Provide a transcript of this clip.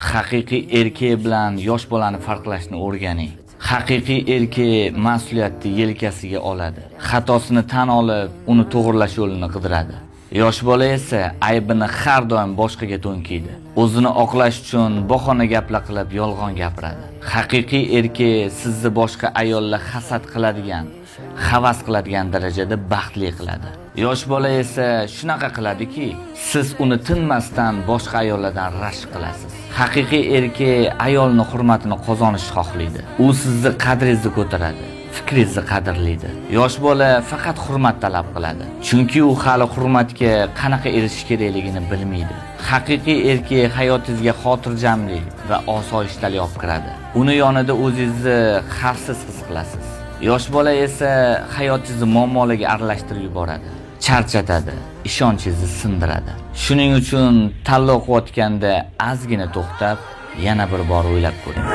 Haqiqiy erkak bilan yosh bolani farqlashni o'rganing. Haqiqiy erkak mas'uliyatni yelkasiga oladi. Xatosini tan olib, uni to'g'irlash yo'lini qidiradi. Yosh bola esa aybini har doim boshqaga to'nkiydi. O'zini oqlash uchun bahona gaplar qilib yolg'on gapiradi. Haqiqiy erkak sizni boshqa ayollar hasad qiladigan, havas qiladigan darajada baxtli qiladi. Yosh bola esa shunaqa qiladiki, siz uni tinmasdan boshqa ayollardan rashk qilasiz. Haqiqiy erkak ayolni hurmatini qozonishni xohlaydi. U sizni qadringizni ko'taradi, fikringizni qadrlaydi. Yosh bola faqat hurmat talab qiladi. Chunki u hali hurmatga qanaqa erishish kerakligini bilmaydi. Haqiqiy erkak hayotingizga xotirjamlik va osoyishtalik olib kiradi. Uni yonida o'zingizni xavfsiz his qilasiz. Yosh bola esa hayotingizni muammolarga aralashtirib yuboradi. Charchatadi, ishonchingizni sindiradi. Shuning uchun tanlov qilayotganda ozgina to'xtab, yana bir bor o'ylab ko'ring.